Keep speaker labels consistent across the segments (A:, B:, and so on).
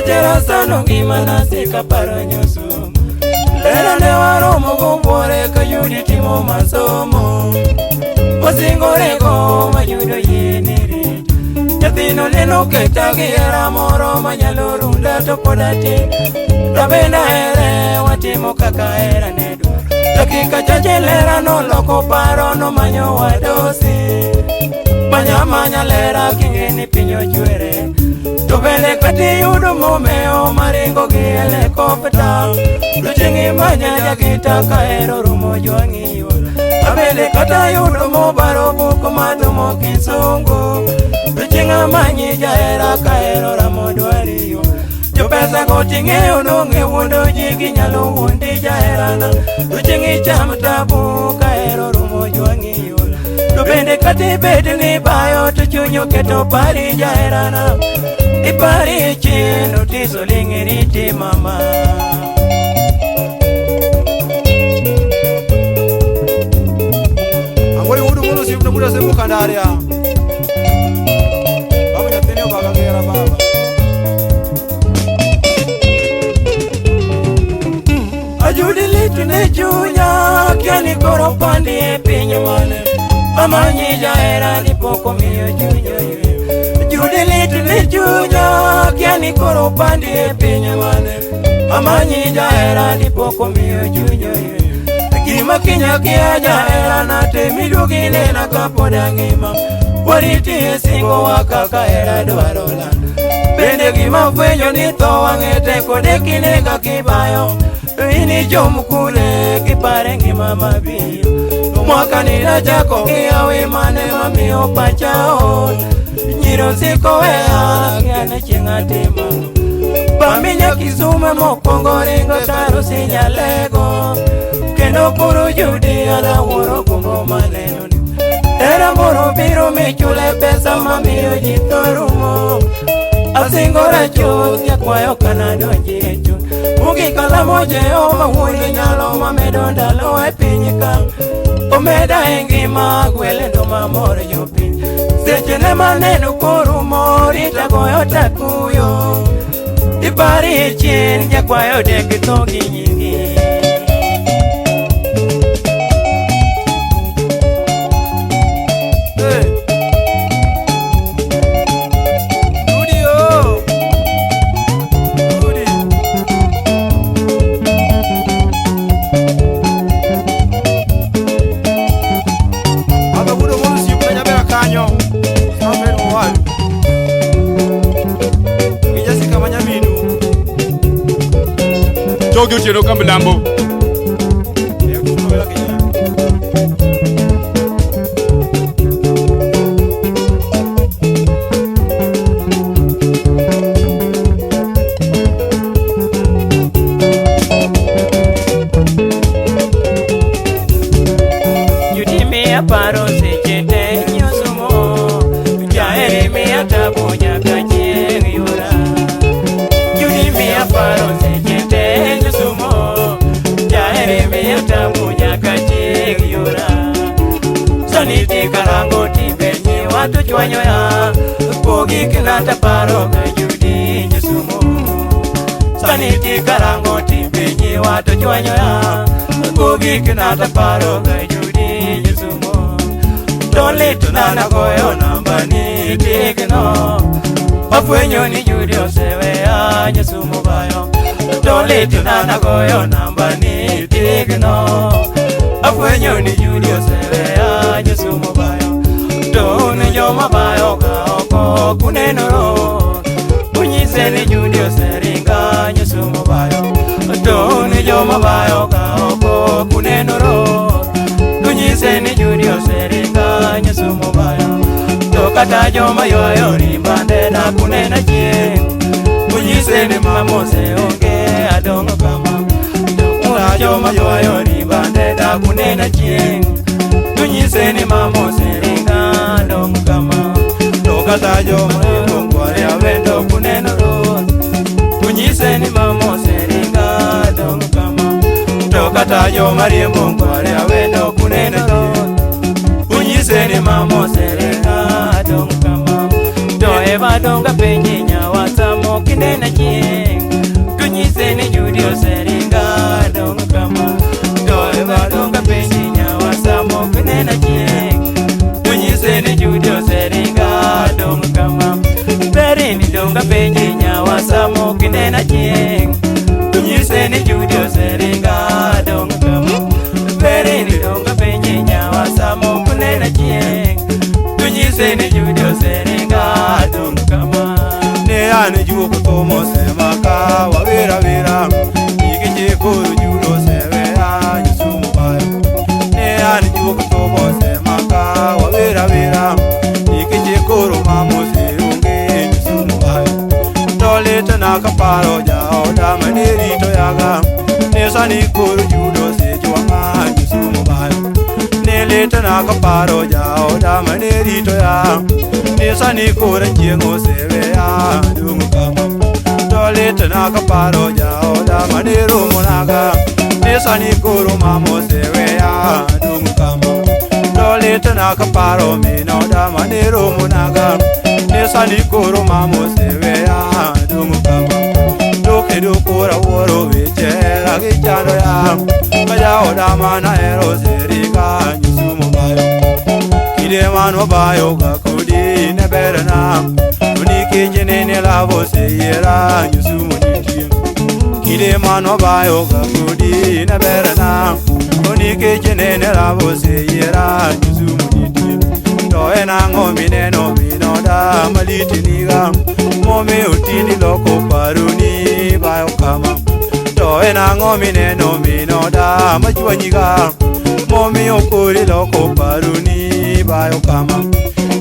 A: Otera sano ngimana sika paro nyosumo. Lero ne waromo gobuore ka Judi timo masomo. Osingorego mayudo yie ni rito. Nyathino neno keta gi hera moro manyalo runda to pod atin. To bende ahere watimo kaka hera ne dwaro. Dakika chache lera noloko paro nomanyo wadosi. Manya manya lera king'e ni piny ochwere. To bende kata iyudo momeo maringo gi helikopta. To chieng' imanya jagita ka hero rumo jwang'i yuora. Abende kata yudo mobaro buk madhumo kisungu. To chieng' amanyi jahera ka hero ramo dwari yo. Jopesa go ting'eyo nong'e wuondo ji ginyalo wuondi jaherana. To chieng' icham tabu ka hero rumo jwang'i yuora. To bende kata ibed ni bayo to chuny oketo pari jaherana. Ipari chien otiso ling' iriti mama.
B: Angori wudu mono osiepna buda semo kandaria. Baba nyathini obaga gi hera baba.
A: Ajudi lit ne chunya kia ni koro pandi e piny mane. Amanyi jahera ni pok omiyo chuny oyweyo. Judi lit ne chunya kia ni koro pandi e piny mane. Amanyi jahera ni pok omiyo chuny oyweyo. Gima kinya kia jahera na temi duogi nena kapod angima. Wariti e singo wa kaka hera dwaro lando. Bende gima fwenyo ni tho wang'e tek kode kinega kibayo. To in ijom kure kipare ngima mabiro. Mwaka ni nachako gi hawi mane mamiyo pacha ol. Nyiro siko weya kia ne chieng' atimo. Baminya Kisumu mokwongo ringo taro sinyalego. Kendo koro Judi an awuoro gombo maneno ni. Hera moro biro michule pesa mamiyo ji tho rumo. Asingora chuth jakwayo kana donji e chuny. Mogik alamo Jehova wuon gi nyalo mamedo ndalo e piny ka. Omeda e ngima gwelendo mamor jopiny. Seche ne maneno korumo rita goyo takuyo. Ipari chien jakwayo dek tho gi nyingi.
B: Hey. Rudi oh. Rudi. Baba wudo mono osiepna nyabera kanyo. Samuel Owadu. Gi Jessica ma nyaminu.
C: Chogi otieno ka milambo.
B: E kuno wela kinya.
A: Judi miya paro seche te nyosumo. Jaheri miya tabu nyaka chieng' yura. Judi miya paro seche te nyosumo. Jaheri miya tabu nyaka chieng' yura. Sani ti karango timbe nyiwa to chwanyo ya. Pogi kinata paro ga Judi nyosumo. Sani ti karango timbe nyiwa to chwanyo ya. Pogi kinata paro ga Judi nyosumo. To lit nana goyo namba ni tigno. Afwenyo ni Judi oseweya nyosumo bayo. To lit nana goyo namba ni tigno. Afwenyo ni Judi oseweya nyosumo bayo. To un joma bayo ka oko kunenoro. Unyise ni Judi oseringa nyosumo bayo. To un joma bayo ka oko kunenoro. Unyise ni Judi oseringa nyosumo bayo. To kata joma ywayo rimbande na kunena chieng'. Unyise ni mamose onge adong'o kama. To ura joma ywayo rimbande da kunena chieng'. Unyise ni mamose ringa adong'o kama. To kata joma riembo ngware awendo kuneno ruoth. Unyise ni mamose ringa adong'o kama. To kata joma riembo ngware awendo kuneno ruoth. Unyise ni mamose ringa adong'o kama. To eva donga penji nyawa samo kinena chien. Donga penji nyawa samo kinena chieng' Tunyise ni Judy oseringa dong kama Berini donga penji nyawa samo kinena chieng' Tunyise ni Judy oseringa dong kama
B: Ne an juok thum osemaka wawera wera Nikech koro Judy oseweya nyisumo bayo Ne an juok thum osemaka wawera wera Nikech koro mama oseonge nyisumo bayo To litna kaparo jaoda mane rito yaga Ne sani koro Judy osejwang'a nyisumo bayo Ne litna kaparo jaoda mane rito ya Ne sani koro chieng' oseweya dung kama To litna kaparo jaoda mane romonaga Ne sani koro mama oseweya dung kama To litna kaparo minoda mane romonaga Ne sani koro mama oseweya dung kama Dokedo koro awuoro weche hera gi chando ya Ka jaoda manahero oseringa nyisumo bayo Kinde mane ga kodi ne berna To nikech nene lavo oseyiera nyisumo nitie Kinde mane ga kodi ne berna To nikech nene lavo oseyiera nyisumo nitie To en ang'o mineno minoda malitniga Momiyo tindi loko paroni bayo kama To en ang'o mineno minoda machwanyiga Momiyo kori loko paroni bayo kama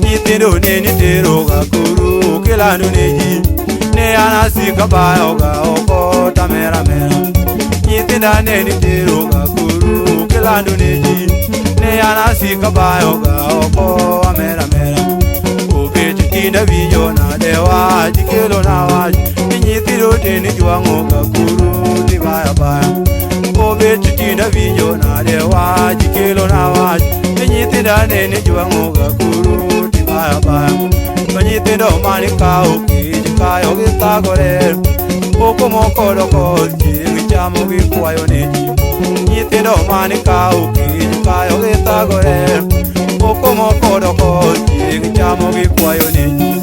B: Nyithindo ne niteroga koro kilando ne ji Ne an asiko bayoga oko tamera mera Nyithinda ne niteroga koro kilando ne ji Ne an asiko bayoga oko amera mera Obet tinda winjo nade wach kelo na wach Ni nyithindo te nijwang'o ga koro tibaya baya Obet tinda winjo nade wach kelo na wach Ni nyithinda ne nijwang'o ga koro tibaya baya To nyithindo mane kawo kech kayo githagore Poko moko doko chieng' chamo gikwayo ne ji Nyithindo mane kawo kech kayo githagore Poko moko doko chieng' chamo gikwayo ne ji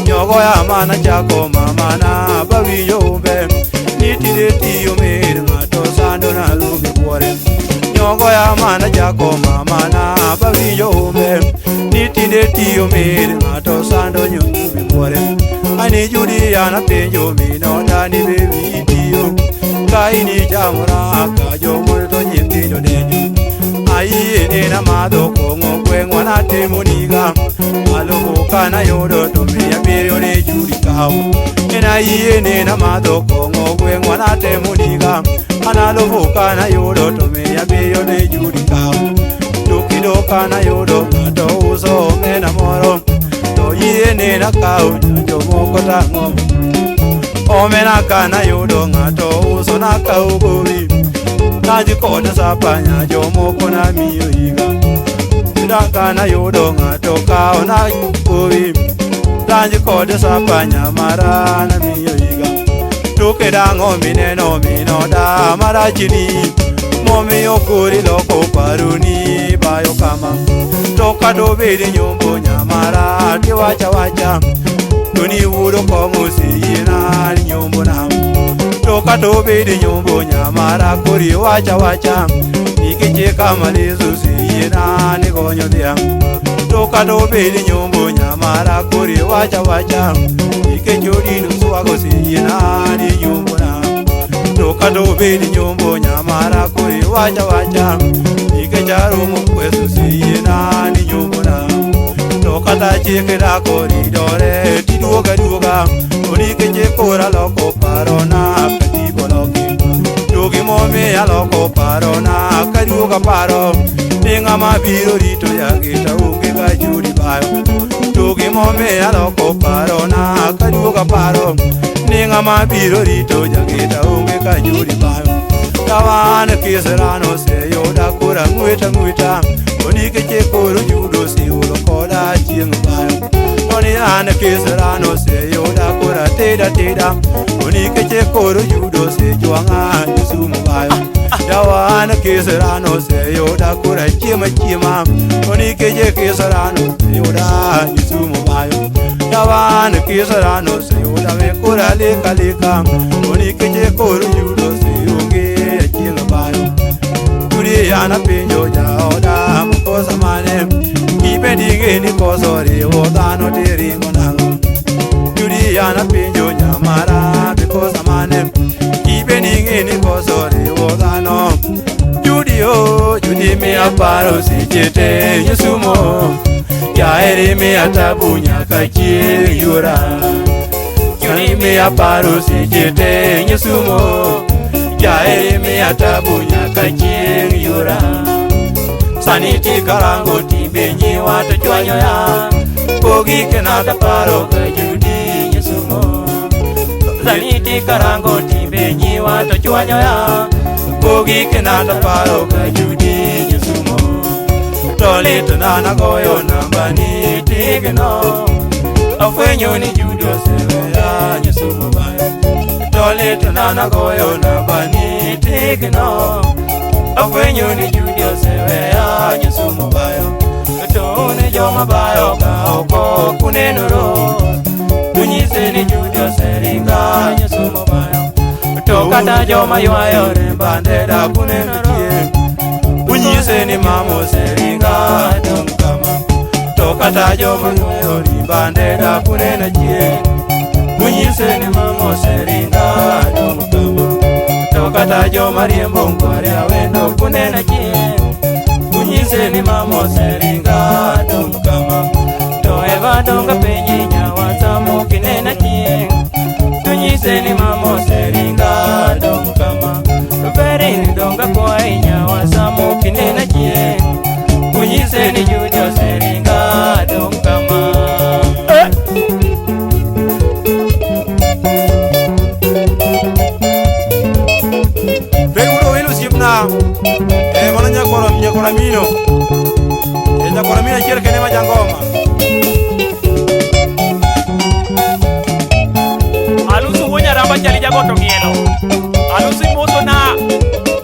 B: Nyogoya mana chako mamana bawinjo umbe Nitire tiyo mer ng'ato sando na lugi buore Nyogoya mana chako mamana bawinjo umbe Nitinde tiyo mer ng'ato sando nyubi buore Ani Judy an apenjo minoda ni be itiyo Ka in ichamora ka jomul to nyithindo denyo Ayie nena madho kong'o gweng'wa natemo niga Alufu kanayudo to miya abiriyo ne Judy kawo En ayie nena madho kong'o gweng'wa natemo niga An alufu kanayudo to miya abiriyo ne Judy kawo To kendo kanayudo ng'ato uso omena moro To yie nena kawo jomoko tang'o Omena kanayudo ng'ato uso nakawo gowi Nadhi kod sapanya jomoko namiyo higa Kanayudo ng'ato kawo na gowi Lanj kod sapanya mara namiyo higa Toke dang'o mineno minoda marachni Momiyo kori loko paroni bayo kama To kata obed nyombo nyamara tiwacha wacha To niwuodo kong'o oseyiena ni nyombo na To kata obed nyombo nyamara kori wacha wacha Nikech kama leso oseyiena ni gonyo dhiang' To kata obed nyombo nyamara kori wacha wacha Nikech odino swago oseyiena ni nyombo na To kata obed nyombo nyamara kori wacha wacha Nikech aromo kweso oseyiena ni nyombo na To kata chikna koridore tiduoga duoga To nikech koro aloko parona katibo loki To gimomiyo aloko parona kaduoga paro Ni ng'ama biro rito jagita onge ka Judy bayo To gimomiyo aloko parona kaduoga paro Ni ng'ama biro rito jagita onge ka Judy bayo Kawan kisirano oseyuda koro ang'weta ng'weta To nikech koro Judy oseulo koda chieng' bayo To ni an kisirano oseyuda koro ateda teda To nikech koro Judy osejwang'a nyisumo bayo Dawan kisirano oseyuda koro achiemo achiema To nikech kisirano oseyuda nyisumo bayo Yawan kisarano seyuda we kora lika lika Onikeche koru judo seyunge achieng' bayo Judy an apenjo jaoda makosa mane Ibedo ni koso riwo dhano tiringo nang'o Judy an apenjo nyamara bikosa mane Ibedo ni koso riwo dhano Judy o Judy miya paro seche te nyosumo Jaeri miya tabu nyaka chieng' yuora Judy miya paro seche te nyosumo Jaeri miya tabu nyaka chieng' yuora Sani ti karango timbe nyiwa to chwanyo ya Pogi kenata paro ka Judy nyosumo Sani ti karango timbe nyiwa to chwanyo ya Pogi kenata paro ka Judy nyosumo To lit na nagoyo namba ni tigno Afwenyo ni Judy oseweya nyosumo bayo To lit na nagoyo namba ni tigno Afwenyo ni Judy oseweya nyosumo bayo To ne joma bayo ka oko kunenoro Unyise ni Judy oseringa nyosumo bayo To kata joma ywayo rembande kunenoro Unyise ni mama oseringa dong kama To kata joma ywayo rembande kuneno chien Unyise ni mama oseringa dong kama To kata joma riembo ngware awendo kuneno chien Unyise ni mama oseringa dong kama To eva donga penji nyawa samo kinena chien Tunyise ni mama oseringa dong kama Berin donga kwa nyawa samo kinena chien Unyise ni Judy oseringa dong kama. Beguro welo osiepna mano nyakwar Amino nyakwar Amino achiel kende ma jangoma.
C: Alusu wuo nyaramba chali jagoto mielo. Alusu imoso na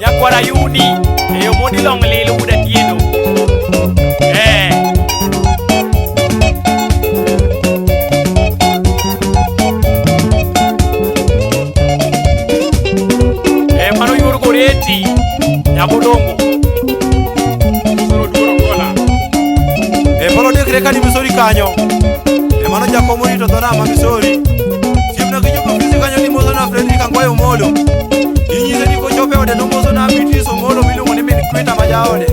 C: nyakwar Ayudi e Omondi Long Lilo wuod Atieno. Mano yuor Goreti Nyabodongo.
B: Soro duoro kola. Polo dekre kani Misori kanyo. Mano jakom orito dho nam ma Misori. Siemna kichopo ofisi kanyo timoso na Frederick Angwayo Omolo. Inyise ni kochopo e ode nomoso na Beatrice Omolo miluongo ni min Kwita ma jaode.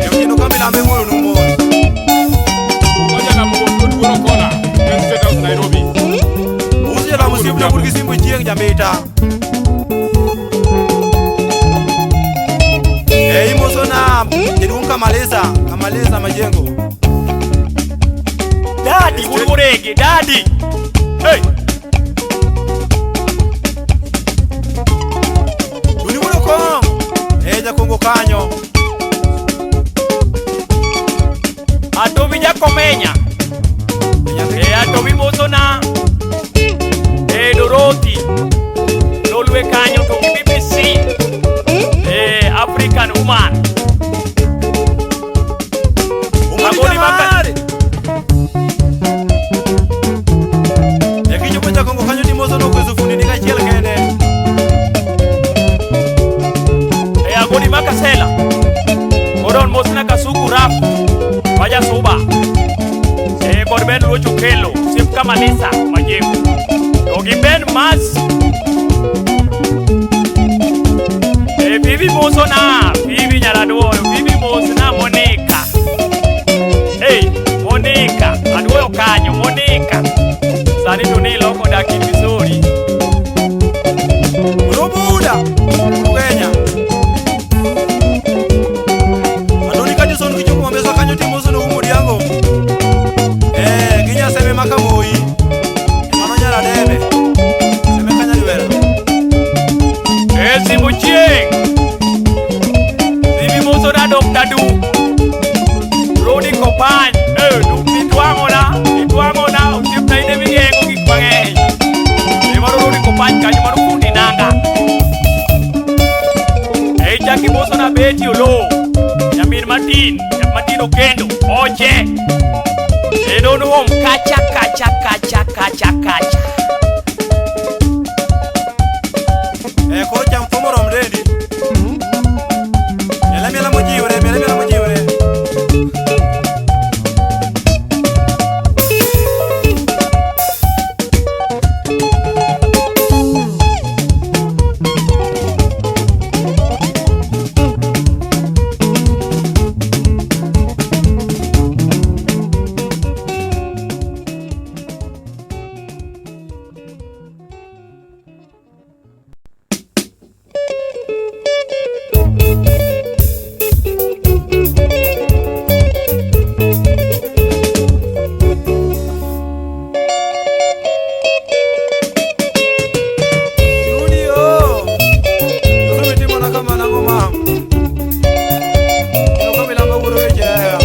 B: Otieno ka milambo igoyo nu mos.
C: Umoja na Mugo duoro kola. En State House Nairobi.
B: Uso jalamo osiepna bur gi simbo chieng' jamita. Imoso na jaduong' Kamalisa Majengo.
C: Dadi Urege, dadi. Hey.
B: Duni wuoyo kom. Jakongo kanyo.
C: Atobi Jakomenya. Atobi moso na Dorothy. Lolwe kanyo to gi BBC. African Woman.
B: Agoni mare. Kichopo jakongo kanyo timoso nokweso fundi ni kachiel kende.
C: Agoni makasela. Kodon mosna Kasuku rap. Waja suba. Kod Ben Ruocho Kelo. Sip Kamalisa Majengo. To gi Ben Mas. Bibi moso na. Bibi nyaraduoyo. Bibi moso na Monica. Hey, Monica. Aduoyo kanyo Monica. Sani to ni loko daki Missouri.
B: Unobuda Kenya. Anoni Kadison kichopo Mombasa kanyo timoso no Umo Diango. Ginya seme makamoi. Mano nyara debe. Seme kanya liwera.
C: Simbo chieng. Bibi moso na Dr. Du. Rodi Kopany. Du nitwang'ona, nitwang'ona osiepna in emigeng'o gik mang'eny. Mano Rodi Kopany kanyo mano fundi nanga. Chak imoso na Betty Oloo. Nyamin Martin, Martin Okendo, Oche. Edon home kacha kacha kacha kacha kacha.
B: E koro cham thum orom dendi. Miel amiela mojiwre, miel amiela mojiwre. Studio. Sasa mitimo na kama nango ma. Kino kamila mawuro weche hera.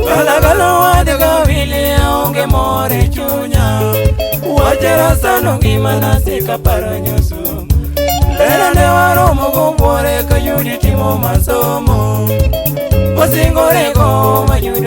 A: Galagalo wadega wili aonge mor e chunya. Wachera sano ngimana sika paro nyosumo. Lero ne waromo gobuore kayudi timo masomo. Wasingorego mayudo